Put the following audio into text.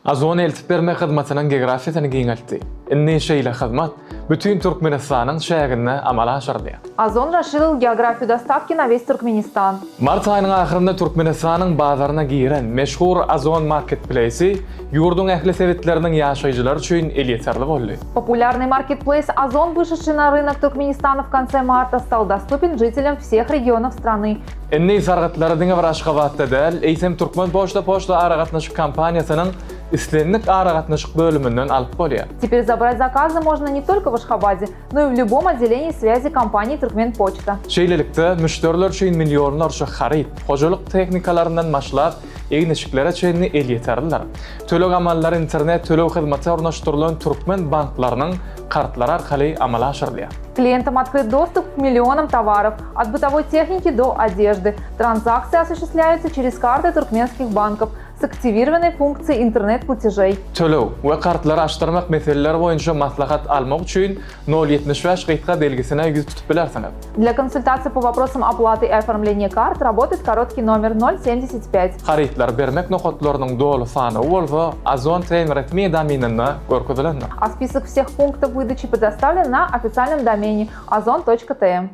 Ozon eltip bermek hyzmatynyň geografiýasyny giňeltdi. Indi şeýle hyzmat bütin Türkmenistanyň çäginde amala aşyrylýar. Ozon расширил географию доставки на весь Туркменистан. Mart aýynyň ahyrynda Türkmenistanyň bazaryna giren meşhur Ozon marketpleýsi ýurduň ähli sebitleriniň ýaşaýjylary üçin elýeterli boldy. Популярный маркетплейс Озон, вышедший на рынок Туркменистана в конце марта, стал доступен жителям всех регионов страны. Indi sargytlary diňe bir Aşgabatda däl, eýsem Türkmenpoçta poçta aragatnaşyk kompaniýasynyň islendik aragatnaşyk bölüminden alyp bolýar. Теперь забрать заказы можно не только в Ашхабаде, но и в любом отделении связи компании Туркменпочта. Şeýlelikde, müşderiler üçin millionlarça haryt, hojalyk tehnikalaryndan başlap, egin-eşiklere çenli elýeterlidir. Töleg amallary internet töleg hyzmaty ornaşdyrylan türkmen banklarynyň kartlary arkaly amala aşyrylýar. Клиентам открыт доступ к миллионам товаров, от бытовой техники до одежды. Транзакции осуществляются через карты туркменских банков с активированной функцией интернет-платежей. Töleg we kartlary açdyrmak meseleleri boýunça maslahat almak üçin 075 gysga belgisine ýüz tutup bilersiňiz. Для консультации по вопросам оплаты и оформления карт работает короткий номер 075. Harytlary bermek nokatlarynyň doly sanawy bolsa Ozon TM resmi domeninde görkezilendir. А список всех пунктов выдачи предоставлен на официальном домене ozon.tm.